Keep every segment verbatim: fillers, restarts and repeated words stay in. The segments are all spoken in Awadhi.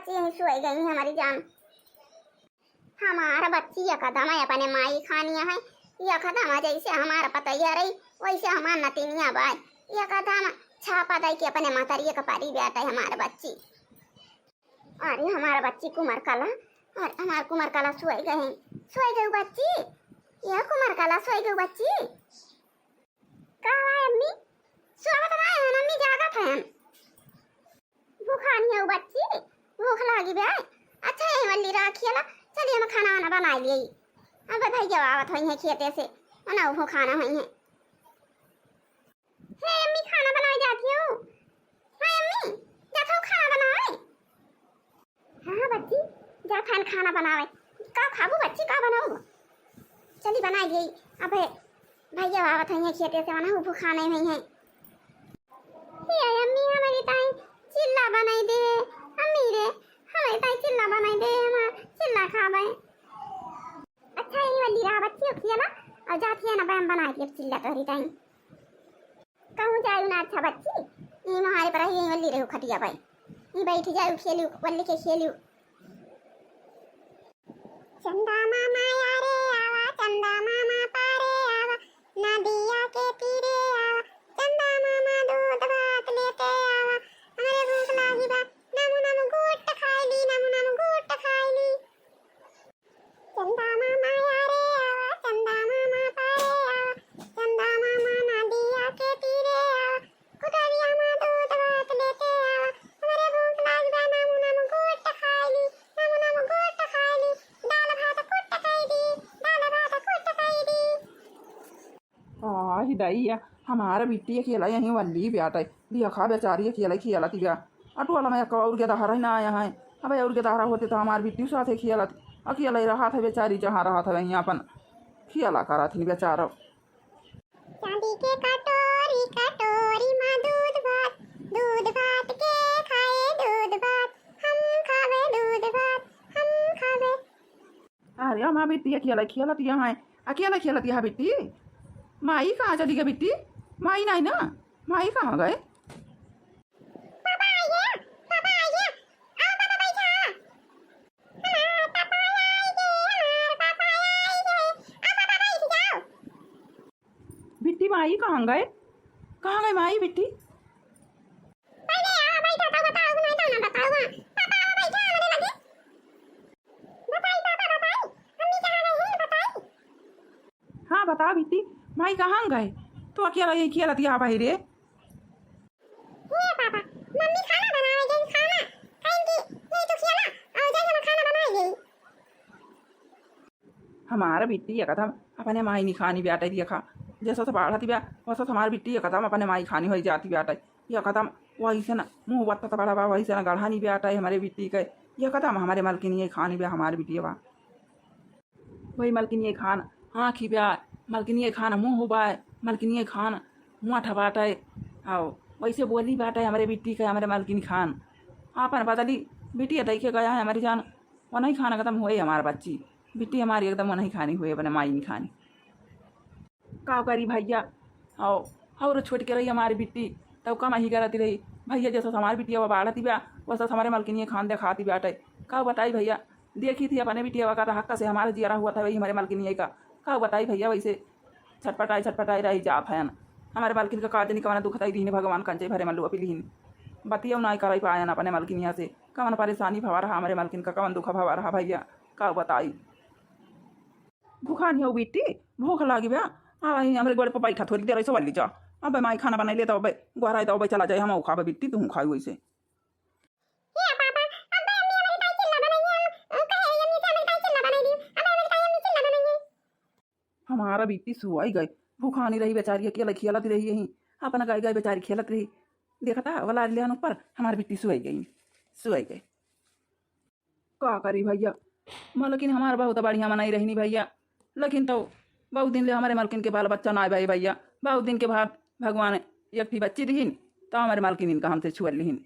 यहीं सोई गई हमारी जान। हमार बच्ची एकदम अपने माई खानिया है, एकदम जैसे हमार पतैया रही वैसे हमार नतिनिया बाय। एकदम छापा दई के अपने मतरिया के परी बेटा हमार बच्ची। अरे हमार बच्ची कुमार कला, अरे हमार कुमार कला सोई गए, सोई गई बच्ची, ये कुमार कला सोई गई बच्ची। का हुआ अम्मी? सोवत ना है अम्मी, जागत है। भूखानी है बच्ची, भूख लागी बे। अच्छा ये वल्ली राखियला, चलिए हम खाना वाना बनाई लिए। अब भैया आवत होई है खेते से, बनाओ भूखाना होई है। हे अम्मी, खाना बनावे जाती हूँ। हाँ अम्मी, जात हूँ खाना बनावे। हाँ, हाँ बच्ची, जा खान खाना बनावे। का खाबू बच्ची, का बनाऊ? चली बनाई गई। अबे भैया आवत है खेते से, मना भूखाने में है। हे अम्मी, हमारी ताई चिल्ला बनाई दे। अम्मी रे, हमारी ताई चिल्ला बनाई दे, हम चिल्ला खाबे। अच्छा, ये वाली रहा बच्ची, खिया ना, और जाती है ना, बहन बनाई दे चिल्ला तोहरी ताई। कहूँ जायु ना अच्छा बच्ची, यही महारे पर यही वल्ली रहू खटिया पाई, यही बैठ जायु खेलू, वल्ली के खेलू। चंदा मामा यारे आवा, चंदा मामा पारे आवा, नदिया के तीरे आवा, चंदा मामा दूध भात लेते आवा, हमरे भूख लागी बा, नमु नमु गोट खाइली, नमु नमु गोट खाइली। चंदा मामा यारे आवा, चंदा मामा पारे आवा, चंदा मामा नदिया के तीरे आवा, खुटरिया मा दूध भात लेते आवा, हमरे भूख लाग बा, नमु नमु गोट खाइली, नमु नमु गोट खाइली, दाल भात कुट कई दी, दाल भात कुट कई दी। आही दैया, हमार बिट्टी अकेला यहीं वल्ली ब्याटै। देखा बेचारी अकेला खेलत बिया। अटुआला में एक और गेदहरा ही ना आया है। अबे और गेदहरा होते तो हमार बिट्टी साथे खेलत। अकेला ही रहत है बेचारी, जहाँ रहत है वहीं अपन खेला करत ही बेचारा। चांदी के कटोरी, कटोरी मा दूध भात, दूध भात के खाए दूध भात, हम खाबे दूध भात, हम खाबे। अरे, हमार बिट्टी अकेला खेलत यहाँ है, अकेला खेलत यहाँ बिट्टी। माई कहाँ चली गई बिट्टी? माई नहीं ना, माई कहाँ गए? पापा आइए, पापा आइए, आओ पापा बैठा। हमार पापा आइए, हमार पापा आइए, आओ पापा बैठ जाओ। बिट्टी माई कहाँ गए? कहाँ गए माई बिट्टी? पहले आओ बैठा तो बताओ, नहीं तो ना बताओ। पापा आओ बैठा हमारे लगे। बताई पापा बताई, मम्मी कहाँ गई है बताई। हाँ बता बिट्टी, माई कहाँ गए? तू अकेला यही खेलत यहाँ बाहर रे। हे पापा, मम्मी खाना बनावे गई खाना। कहें कि ये तो खेला और जाए हम खाना बनाए गई। हमार बिट्टी एकदम अपने माई निखानी ब्याटै दिया खा। जैसा से बाढ़त बा, वैसा से हमार बिट्टी एकदम अपने माई खानी होई जाती ब्याटै। एकदम वैसे न मुँह बत्तत बड़ा बा, वैसे न गढ़ा नहीं ब्याटै हमरे बिट्टी के। एकदम हमरे मलकिनिया खानी बा हमार बिटिया बा। वही मलकिनिया खान आँखी बा, मलकिनिया खान मुँह बा, मलकिनिया खान मोठ बाटै। आओ, वैसे बोली बाटै हमरे बिट्टी के, हमरे मलकिन खान। आपन बदली बिट्टी देखे गया है हमरी जान। वनही खाना खतम हुए हमार बच्ची। बिट्टी हमारी एकदम वनही खानी हुए, अपने माई नहीं खानी। का करी भैया, आओ, और छोट के रही हमारी बिट्टी, तब कम ही करती रही। भैया जैसा हमारी बिटिया बाढ़ती बा, वैसा हमारे मलकिनिया खान देखाती बाटै। का बताई भैया, देखी थी अपने बिटिया का हक्का से हमारा जियरा हुआ था वही हमारे मलकिनिया का। का बताई भैया, वैसे छटपटाई छटपटाई रही जात हयन। हमारे मलकिन का का जनी कवना दुख तई दीन भगवान, कंचे भरे मलुआ पिलिहिन। बतियौ नाई कराई पायन अपने मलकिनिया से, कवन परेशानी भवा रहा हमरे मलकिन का, कवन दुख भवा रहा भैया, का बताई। भूखानी हो बिट्टी, भूख लागी बा। आ, यहीं हमरे गोड़ पर बैठा, थोड़ी देर ऐसे वाली जा। अबे माई खाना बनाई ले तो अबे गोहराई तो अबे चला जाए, हम खाबे बिट्टी, तू खाई वैसे। हे पापा, अबे अम्मी हमारी ताई चिल्ला बनाई है, हम कहे रही अम्मी से हमारी ताई चिल्ला बनाई दी, अबे हमारी ताई अम्मी चिल्ला बनाई है। हमारा बिट्टी सुआई गई, भूखानी रही बेचारी, अकेला खेलत रही यहीं, अपना गाय गाय बेचारी खेलत रही। देखता वाला लियान ऊपर, हमारी बिट्टी सुआई गई, सुआई गई। का करी भैया, मलकिन हमार बहुत बढ़िया मनई रहनी भैया, लेकिन तो बहुत दिन ले हमारे मलकिन के बाल बच्चा ना आए भैया। बहुत दिन के बाद भगवान एक ठी बच्ची दिहिन, तो हमारे मलकिन इनका हमसे छुअल लिहिन।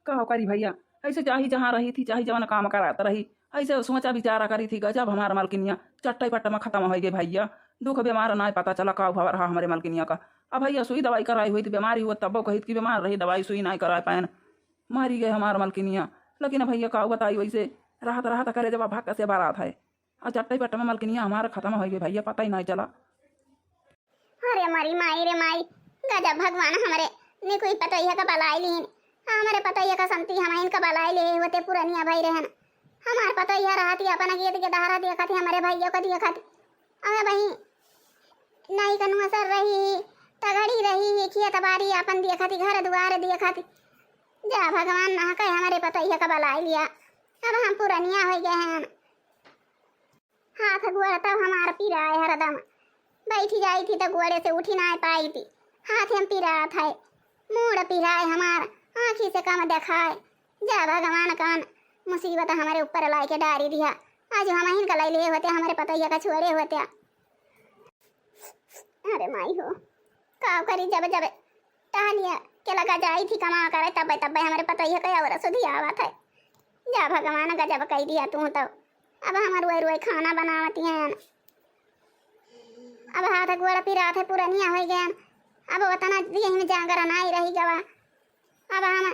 का करी भैया, ऐसे चाही जहाँ रही थी, चाही जवन काम करात रही, ऐसे सोचा विचारा करी थी। गजब हमार मलकिनिया चट्टई पट्ट में खत्म हो गई भैया। दुख बीमार ना पता चला का हुआ रहा हमारे मलकिनिया का। अब भैया सुई दवाई कराई हुई थी, बीमारी हुआ तब कही कि बीमार रही, दवाई सुई ना कराए पाएन। मारी गए हमार मलकिनिया, लेकिन भैया का बताई, वैसे रहत रहत करे जब भक्क से बारात है। आ चट्टई पट्ट में मलकिनिया हमार खतम होइ गई भैया, पता ही नाहीं चला। अरे मरी माई रे माई, गजब भगवान हमरे निकुई पतोहिया का बलाई लीन। हमरे पतोहिया का संती हमहिन का बलाई ले होते पुरनिया भई रहन। हमार पतोहिया रहती अपन गीत के धारा देखत ही, हमरे भैया का देखत ही। अबे बही, नाई कनुआ सर रही ही, तगड़ी रही ही, खेत बारी अपन देखत ही, घर दुआर देखत ही। जा भगवान ना कहे हमरे पतोहिया का बलाई लिया। अब हम पुरनिया होइ गए हैं। हाथ गोड़ तब हमार पिराए हरदम। बैठी जाई थी तो गोड़े से उठी ना पाई थी। हाथ हम पिरात है, मूड़ पिराए हमार, आँखी से कम देखाए। जा भगवान कौन मुसीबत हमरे ऊपर लाए के डारी दिया। आज हमहिन का लैले होते, हमरे पतोहिया का छोड़े होते। अरे माई हो, का करी, जब जब टहनिया के लगा जाई थी कमा करे, तब्बे तब्बे हमरे पतोहिया के और सुधी आवत है। जा भगवान, गजब कई दिया तू तो। अब हम रोए रोए खाना बनावती हैं। अब हाथ गोड़ पिरात है, पुरनिया होइ गए। अब वतना देह में जांगर नाई रही गवा। अब हम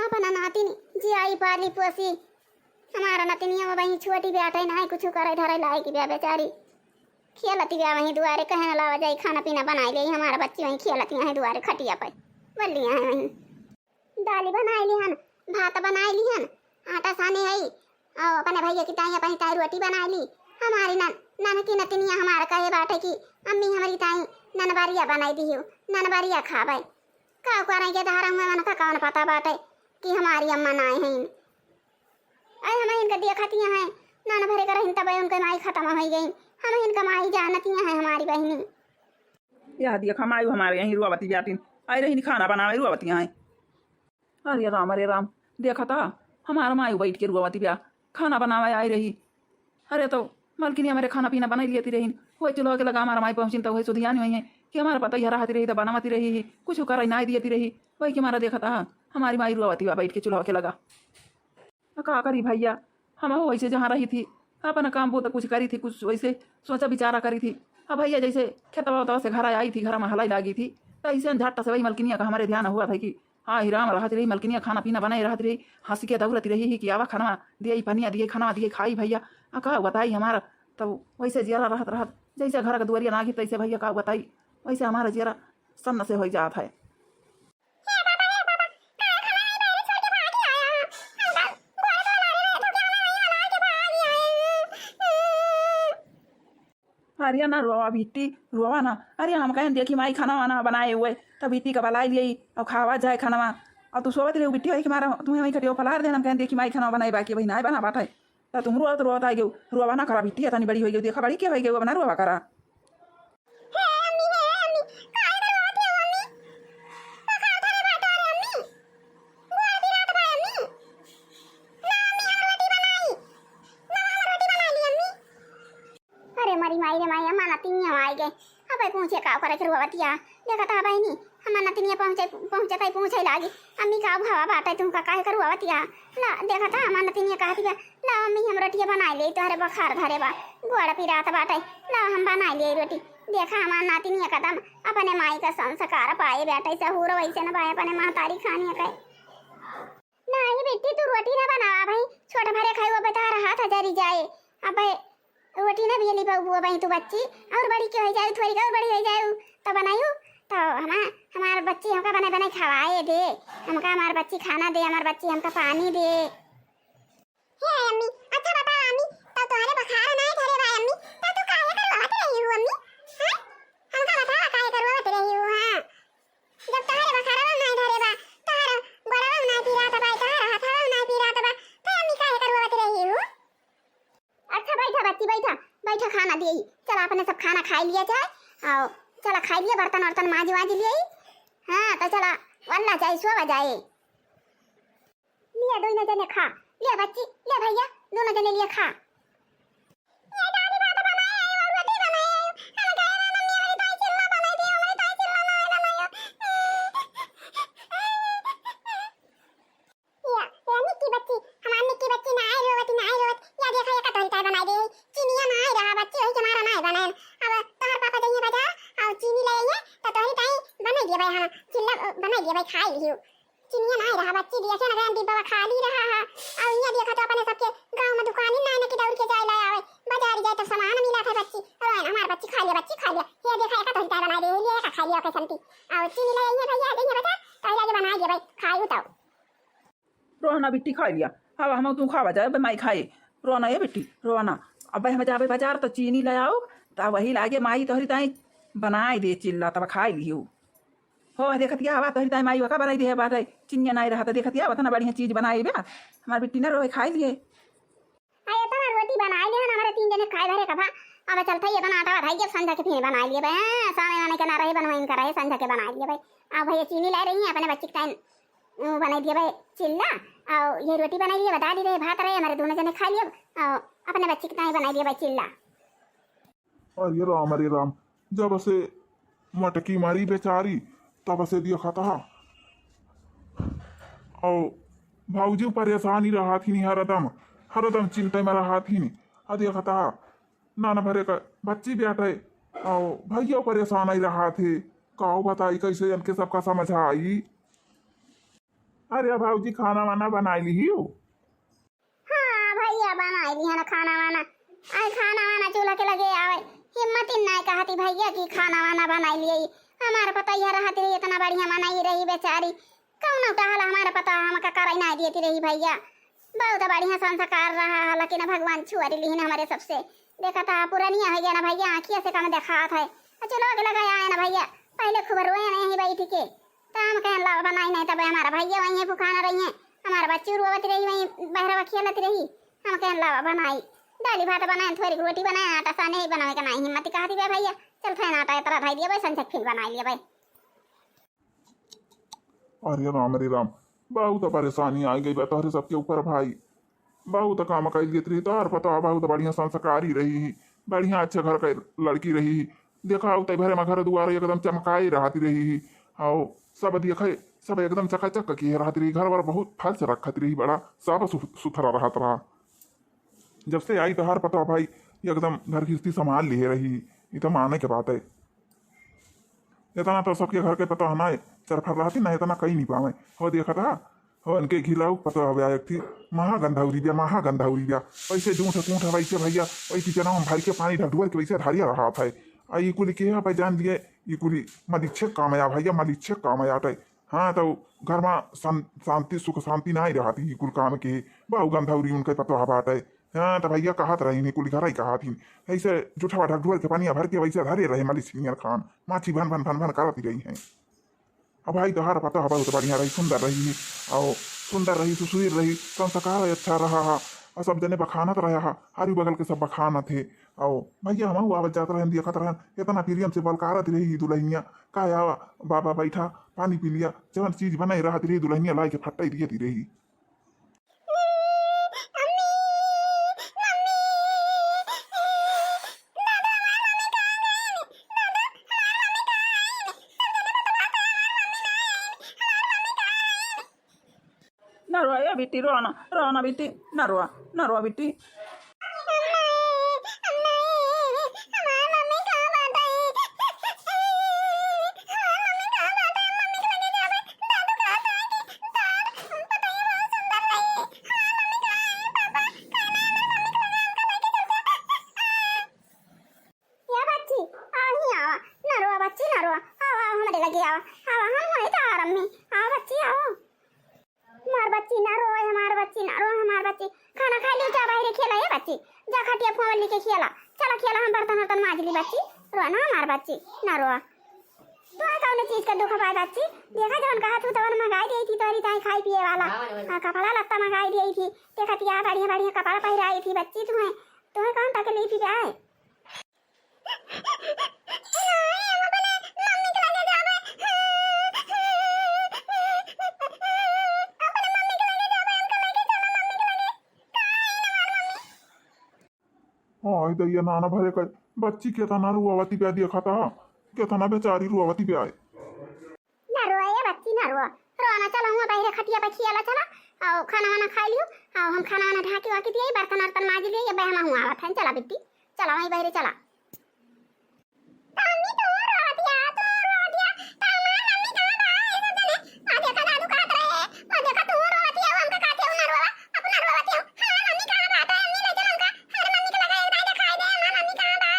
अपना नातिन जियाई पाली पोसी। हमारा नतिनिया वो वहीं छोटी बेटे नाई कुछ करे धरे लायक बे बेचारी। खेलती बे वहीं दुआरे, कहे न लावा जाई खाना पीना बनाई ले, हमारा बच्ची वहीं खेलती हैं दुआरे खटिया पे। बल्लियाँ हैं वहीं। दाली बनाई लिहन, भात बनाई लिहन, आटा साने आई, और अपने भैया की ताई, अपनी ताई रोटी बनाई ली। हमारी नन-, ननकी नतिनिया हमारा कहे बाटे कि अम्मी हमारी ताई ननबरिया बनाई दियो, ननबरिया खाबे। का करे के धारा हुए, मन का कौन पता बाटे कि हमारी अम्मा नाई हैं। अरे हम इनका देखती हैं, नन भरे कर रही तब उनके माई खतम होइ गई। हम इनका माई जानती हैं हमारी बहिनी। यह देखा माई हमारे यहीं रुआवती जातिन। आई रही खाना बनावे रुआवती हैं। अरे राम, अरे राम, देखा था हमारा माई बैठ के रुआवती ब्या, खाना बनावे आई रही। अरे तो मलकिनी हमारे खाना पीना बनाई लियती रही। वही चूल्हा के लगा हमारा माई पहुँचिन तो वही सुधियानी हुई है कि हमारा पता ही रहती रही तो बनावती रही ही, कुछ करे नाई दियती रही। वही के हमारा देखा था हमारी माई रुआवती बा बैठ के चूल्हा के लगा। आ का करी भैया, हम वैसे जहाँ रही थी, अपना काम वो तो कुछ करी थी, कुछ वैसे सोचा विचारा करी थी। अब भैया जैसे खेतवा उतवा से घर आई थी, घर में हलाई लागी थी, तो ऐसे झट से वही मलकिनिया का हमारे ध्यान हुआ था कि हाँ ही राम रहत रही, मलकिनिया खाना पीना बनाए रहत रही, हँसी के दौड़त रही ही कि आवा खाना दिए, पनिया दिए, खाना दिए, खाई भैया। आ का बताई हमारा, तब वैसे जियरा रहत रहत, जैसे घर का दुआरिया ना गिर, तैसे भैया का बताई, वैसे हमारा जियरा सन्न से हो जात है। अरे ना रोवा बिट्टी, रोवा ना। अरे हम कहें देखी माई खाना वाना बनाए हुए, तब बिट्टी का बलाई लिए और खावा जाए खाना। और तू सोवत रही बिट्टी, वही के मारा तुम्हें वही खटिया पलार देना। हम कहें देखी माई खाना बनाए, बाकी वही ना बना बाटे। त तुम रोवत रोवत आ गयो, रोवा ना करा बिट्टी, तनी बड़ी हो गयो, देखा बड़ी के हो गयो, अब ना रोवा करा। हे अम्मी, हे अम्मी, काहे ना रोवत हो अम्मी? पका धरे बाटो रे अम्मी। गोड़ पिरात बा अम्मी। ना अम्मी, हम रोटी बनाई। ना हम रोटी बनाई ली अम्मी। अरे मरी माई रे माई, अम्मा नतिनिया आई गए। अबे पूछे का करे के रोवतिया। देखा था बहिनी, हमार नतिनिया पहुँचे, पहुँचे ताई पूछे लागी, "अम्मी का भवा बाटे, तुमका काहे के रोवतिया?" ला, देखा था हमार नतिनिया कहतिया, "ला अम्मी, हम रोटिया बनाई ले, तोहरे बुखार धरे बा, गोड़ पिरात बाटे, ला हम बनाई ले रोटी।" देखा हमार नतिनिया कदम अपने माई का संस्कार पाए बाटे, सहूर वैसे न पाए अपने महतारी खानिया के। नाही बेटी, तू रोटी ना बनावा भाई, छोट भरे खाई, वो बता रहा था जरी जाए। अबे रोटी ना बेली पाऊ वो भाई तू बच्ची, और बड़ी के हो जाए, थोड़ी का और बड़ी हो जाए, तो बनायू, तो हमार, हमार बच्ची हमका बने बने खवाए दे, हमका हमार बच्ची खाना दे, हमार बच्ची हमका पानी दे। हे अम्मी, अच्छा बता अम्मी, तो तोहरे बुखार ना धरे बा अम्मी, तो तू काहे करवावत रही हो अम्मी? हैं? हमका बता काहे करवावत रही हो? हाँ, जब तोहरे बखरवा नाई धरे बा, तोहर गोड़वा नाई पिरात बा, तोहर हथवा नाई पिरात बा, तो अम्मी काहे करवावत रही हूँ? अच्छा बैठा बच्ची, बैठा, बैठा, खाना दिए। चला अपने सब खाना खाई लिया जाए, और चला खाई लिया, बर्तन वर्तन माज वाज लिए। हाँ, तो चला वल्ला जाए, सोवा जाए। लिया दोनों जने खा, लिया बच्ची, लिया भैया, दोनों जने लिया खा। ये दादी भात बनाए आई और रोटी बनाए आई। हम कहे ना मम्मी, हमारी ताई चिल्ला बनाई थी, हमारी ताई चिल्ला ना बनाई। या, ये निक्की बच्ची, हमार निक्की बच्ची ना आई रोवत, ना आई रोवत। या देखा, ये कटोरी चाय बनाई दे। चीनिया ना आई रहा बच्ची, वही के मारा ना आई बनाए। अब तोहर पापा जाइए बाजार और चीनी ले आइए, तो तोहरी ताई बनाई दिए भाई, हाँ, चिल्ला, अ, बनाई दिए भाई, खाई लियो। चिनिया ना रहा बच्ची, दिया से ना गया, डिब्बा खाली रहा है। बताओ। रोआ ना बिट्टी, खाइ लिया। हवा हम तू खावा जाए, अबे माई खाए। रोआ ना ए बिट्टी, रोआ ना। अबे हम जाबे बाजार त चीनी ले आओ, त वही लागे माई तोहरी ताई बनाइ दे चिल्ला, तब खाइ लियो। हो, देखतिया हवा तोहरी ताई माई वका बनाइ दे बाटे, चिनिया नाई रहत, देखतिया ओतना बढ़िया चीज बनाइ बे। हमार बिट्टी ना रोए, खाइ लिए। आ, एतना रोटी बनाइ लिहन, हमरे तीन जने खाए भरे का भा। अब चलत है, एतना आटा बधाई के संझा के फिर बनाइ लिए बे। हाँ, सामे वामे के ना रहे, बनवाइन का रहे, संझा के बनाइ लिए बे। आ भैया चीनी लाए रही है, अपने बच्ची के ताई उ बनाइ दिए बे चिल्ला, अउ ये रोटी बनाइ लिए बे, दाल रहे, भात रहे, हमरे दुनो जने खाइ लिए, अउ अपने बच्ची के ताई बनाइ दिए बे चिल्ला। अरे राम, अरे राम, जब से मटकी मारी बेचारी, तब से देखत हा। अउ भौजी परेशानी रहत ही हरदम, हरदम चिंता में रहत ही। आ देखत हा, नाना भरे का बच्ची बेटा है, अउ भैया परेशान ही रहत है। काउ बताई, कैसे इनके सबका समझाई। अरे भौजी, खाना वाना बनाइ लिहियो? हाँ भैया, बनाइ लिहन खाना वाना। आई खाना वाना चूल्हा के लगे आवे, हिम्मत ही नाई कहती भैया कि खाना वाना बनाइ लिए। हमार पतोहिया रहती रही, एतना बढ़िया मनई रही बेचारी, कउनो टहल हमार पतोह हमका करइ नाई देती रही भैया। बहुत बढ़िया संस्कार रहा है, लेकिन भगवान छुअरी लिहिन हमरे सबसे। देखत हा, पुरनिया होइ गया ना भैया, आँखिया से कम देखात है। आ चूल्हा के लगे आए ना भैया, पहिले खूब रोए नहीं बैठ के, त हम कहेन लावा बनाई, नहीं तब हमार भैया वहीं भुखाना रही हैं, हमार बच्ची रोवत रही, वहीं बहरवा खेलत रही। हम कहेन लावा बनाई, दाली भात बनाए, थोड़ी रोटी बनाए, आटा साने ही बनावे के नहीं हिम्मत कहती बे भैया, चल थे आटा इतना धइ दिया भाई, संझक फिर बनाइ लिया भाई। अरे राम रे राम, बहुत परेशानी आइ गइ बा तोहरे सबके ऊपर भाई। बहुत काम कइ लेत रही, तोहर पतोह बहुत बढ़िया संस्कारी रही ही, बढ़िया अच्छे घर के लड़की रही ही। देखा, उतै भरे में घर दुआर एकदम चमकाए रहती रही ही। अउ सब देखे, सब एकदम चकाचक किहे रहती रही, घर वर बहुत फर्श रखत रही, बड़ा साफ सु-, सुथरा रहत रहा। जब से आई तोहार पतोह भाई, एकदम घर गृहस्थी संभाल लिहे रही, ई तो माने के बात है। इतना तो सबके घर के पतोह ना है, चरफर रहती ना, इतना कहीं नहीं पावे। हो देखत हा, हो इनके घिलाऊ पतोह हवे एक थी, महागंधौरी बिया, महागंधौरी बिया। वैसे जूठ कूठ है वैसे भैया, वही किचनवा में भर के पानी ढकढुअर के वैसे धारिया रहा है। आ ई कुली के है भाई जान लिए, ई कुली मलिच्छे काम आया भैया, मलिच्छे काम आया आटे। हाँ, तो घर में शान-, शांति, सुख शांति नाहीं रहत ही कुल काम के। बहु गंधौरी उनके पतोह बाटे। हाँ, तो भैया कहत रही नहीं, कुल घर ही कहत ही। ऐसे जुठवा ढकढुअर के पनिया भर के वैसे धरे रहे मलिच्छिनियर खान। माछी भन भन भन भन करत ही रही हैं। अब भाई तोहार पतोह बहुत बढ़िया रही, सुंदर रही, और सुंदर रही, सुशील रही, संस्कार अच्छा रहा हा, और सब जने बखानत रहा हा, हरी बगल के सब बखानत है। और भैया हमहू आवत जात रहन, देखत रहन, इतना प्रेम से बलकारत रही दुल्हनिया, का आवा बाबा बैठा, पानी पी लिया, जवन चीज बनाई रहत रही दुल्हनिया लाई के फटाई दिए दी रही। ना रोआ ए बिट्टी, रोआ ना, रोआ ना बिट्टी, ना रोआ, ना रोआ बिट्टी। ए बच्ची, आवा ही आवा, ना रोआ बच्ची, ना रोआ, आवा, आवा, हमरे लगे आवा, आवा, हम हैं तो आराम में, आवा बच्ची, आवा। हमार बच्ची ना रोए, हमार बच्ची ना रोए, हमार बच्ची। खाना खाइ लियो, जा बाहरे खेला ए बच्ची, जा खटिया फोन लेके खेला, चला खेला, हम बर्तन वर्तन माज ली बच्ची, रोआ ना हमार बच्ची, ना रोआ। तोहर कौनो चीज का दुख पाए बच्ची? देखा जवन कहा तू तवन मंगाई देई थी तोहरी ताई खाए पिए वाला। हाँ, कपड़ा लत्ता मंगाई देई थी। देखा तिया बढ़िया बढ़िया कपड़ा पहिराई थी बच्ची तुहें। तुहें कौन तकलीफ ही आए? हाय दैया, नाना भरे का बच्ची केतना रुआवती बा, देखा ता केतना बेचारी रुआवती बा। ना रोआ ए बच्ची, ना रोआ, रोआ ना, चला हुआ बाहरे खटिया पे खियाला चला, और खाना वाना खाइ लियो, और हम खाना वाना ढाके वाके दिए, बर्तन वर्तन माज लिए, ये बहमा हुआ आवत है, चला बिट्टी, चला वहीं बाहरे चला। मम्मी तू रोवतिया, तू रोवतिया, त हमार मम्मी कहाँ बा? ये सब जने, आ देखा दादू कहत रहे, आ देखा तू रोवतिया, हमका कहते हो ना रोवा, अपना रोवतिया, हमार मम्मी कहाँ बाटे? मम्मी ले चल हमका, हमार मम्मी के लगे एक दाई दिखाई दे, हमार मम्मी कहाँ बा?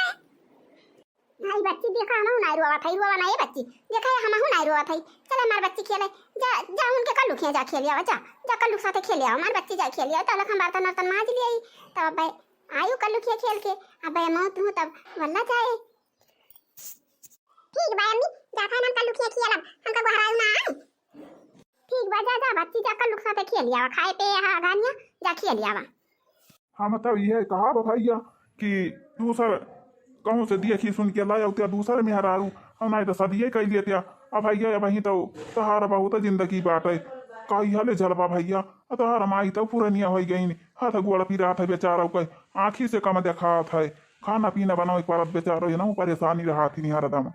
भाई बच्ची देखा हमहू नाई रोवत हई, रोवा ना ए बच्ची, देखा हमहू नाई रोवत हई, चल हमार बच्ची खेले, जा जा उनके कल्लू खिया जा खेलिया, जा, जा कल्लू साथे खेलिया, हमार बच्ची जाए खेलिया, तब लखन बर्तन वर्तन माज लिया, तब अब आयु कल्लू खिया खेल के, अब मौत हूँ तब वल्ला जाए। ठीक बा अम्मी, जात है हम कल्लू खिया खिया लब, हमका गोहरायु ना आए। ठीक बा, जा, जा बच्ची, जा कल्लू साथे खेलिया, खाए पे यहाँ घानिया, जा खेलिया। हम तब इहे कहा बा भैया कि दूसर कहूँ से देखी सुन के लाया उतिया दूसर मेहरारू, हम नाहीं तो सदिये कह लेतिया। अब भैया, अब वहीं तो तोहार बहुत जिंदगी बाटे, कहिया ले झलबा भैया। अब तोहार माई तो पुरनिया होइ गईन, हाथ गोड़ पिरात है बेचारा के, आँखी से कम देखात है, खाना पीना बनावे के परत बेचारा, ये ना परेशानी रहत ही हरदम।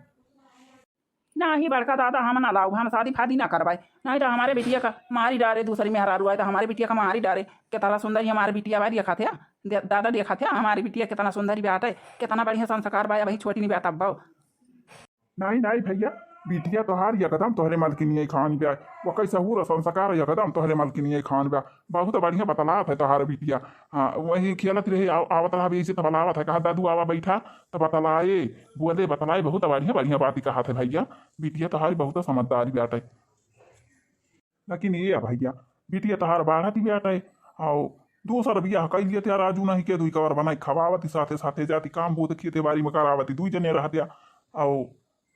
नाही बड़का दादा, हम ना लाउब, हम शादी फादी ना करबाई, नहीं तो हमारे बिटिया का मारी डारे, दूसरी मेहरारू आए तो हमारे बिटिया का मारी डारे। केतना सुंदर ही हमारे बिटिया बा, देखा थे, दे-, दादा देखा थे, हमारी बिटिया केतना सुंदर ही बाटे, केतना बढ़िया संस्कार बा, अबही छोटी नहीं बा तब बाऊ। नहीं, नहीं भैया, बिटिया तोहार एकदम तोहरे मलकिनिया खान बा, वो कैसा हूर संस्कार एकदम तोहरे मलकिनिया खान बा। बहुत बढ़िया बतलात है तोहार बिटिया। हाँ, वही खेलत रहे, आव-, आवत रहा, अभी ऐसे तो बलावत है, कहा, "दादू, आवा बैठा।" तो बतलाए, बोले, बतलाए, बहुत बढ़िया, बढ़िया बात ही कहा थे भैया। बिटिया तोहारी बहुत समझदारी बाटे। लेकिन ये भैया, बिटिया तोहार बाढ़त ही बाटे, आओ, दूसर बियाह कई लिए थे, राजू नहीं के दुई कवर बनाई खवावती, साथे साथे जाती काम बूत खेते बाड़ी में करावती, दुई जने रहते, आओ,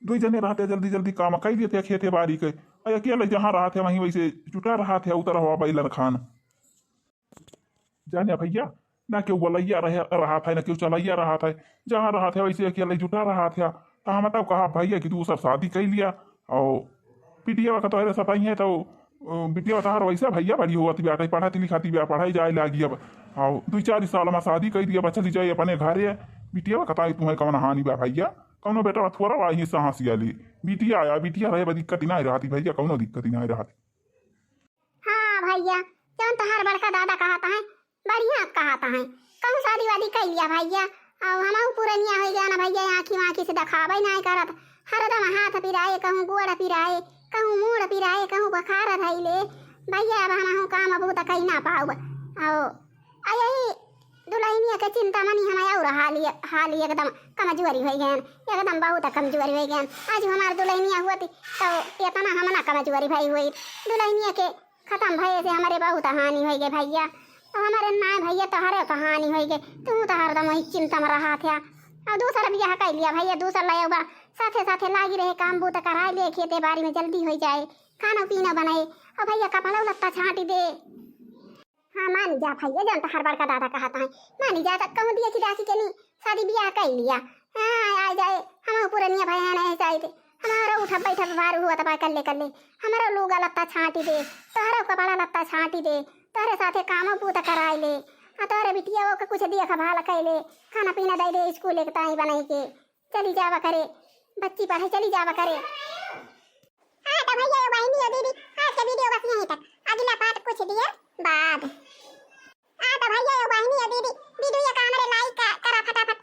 दुई जने रहते, जल्दी जल्दी काम कई लिए थे खेते बाड़ी के। आ अकेले जहाँ रहते वहीं वैसे जुटा रहते, उतर हुआ बैलन खान। जाने भैया, ना केहू बोलैया रहे, रहत है, ना केहू चलैया रहत है। जहाँ रहत है, वैसे अकेले जुटा रहत है। तो हम तब कहा भैया कि दूसर शादी कइ लिया, और बिटिया का तोहरे सताई है, तो, अ, बिटिया तोहर वैसे भैया बड़ी होती बाटे, पढ़त लिखती बा, पढ़ाई जाए लागी अब, और दुई चार साल में शादी कइ दिया, बा चली जाए अपने घरे। बिटिया का ताई तुम्हें कौन हानि बा भैया, कौनो बेटा थोड़ा बा ही साहस याली। बिटिया आया, बिटिया रहे, बा दिक्कत ही ना रहती भैया, कौनो दिक्कत ही ना रहती। हाँ भैया, जौन तोहार बड़का दादा कहत हैं, बढ़िया कहत हैं। कहूँ शादी वादी कइ लिया भैया, अब हमहू पुरनिया होइ गया ना भैया, आँखी वाँखी से देखावे नाहीं करत, हरदम हाथ पिराए, कहूँ गोड़ पिराए, कहूँ मूड़ पिराए, कहूँ बुखार धइले। भैया, अब हमहू काम अबू त कइ ना पाउब। आओ, आ यही दुलहिनिया के चिंता मनी हम और हाली, हाली एकदम कमजोरी होइ गयन, एकदम बहुत कमजोरी होइ गयन। आज हमार दुलहिनिया होती तो एतना हम ना कमजोरी भई होई। दुलहिनिया के खतम भये से हमरे बहुत हानि होइ गए भैया। अब हमरे नाय भैया, तोहरे तो हानि होइ गए, तू तो हरदम वही चिंता में रहत है। अब दूसर बियाह कइ लिया भैया, दूसर लयौबा, साथे साथे लागी रहे, काम बूत कराए ले, खेते बाड़ी में जल्दी होइ जाए, खाना पीना बनाए। अब भैया कपड़ा लत्ता छाँटी दे। हाँ, मानी जा भैया, जौन तोहार बड़का दादा कहत हैं, मानी जा, त कहूँ दिया कि डाकी के नी, शादी बियाह कइ लिया। हाँ, आ जाए, हमहू पुरनिया भए हैं, नहीं चाहिए। हमारो उठब बैठब भार हुआ तब कल्ले कल्ले। हमारो लूगा लत्ता छाँटी दे, तोहरो कपड़ा लत्ता छाँटी दे, तोहरे साथे कामो पूत कराए ले। आ तोहरे बिटिया के कुछ देख भाल कइ ले, खाना पीना दइ दे, स्कूल एक ताई बनाई के। चली जावा करे, बच्ची पढ़े चली जावा करे। हाँ तो भैया, ये बहिनी, ये दीदी, आज के video बस यहीं तक। अगला part कुछ दिया बाद। हाँ तो भैया, ये बहिनी, ये दीदी, video का हमरे like का-, करा फटाफट,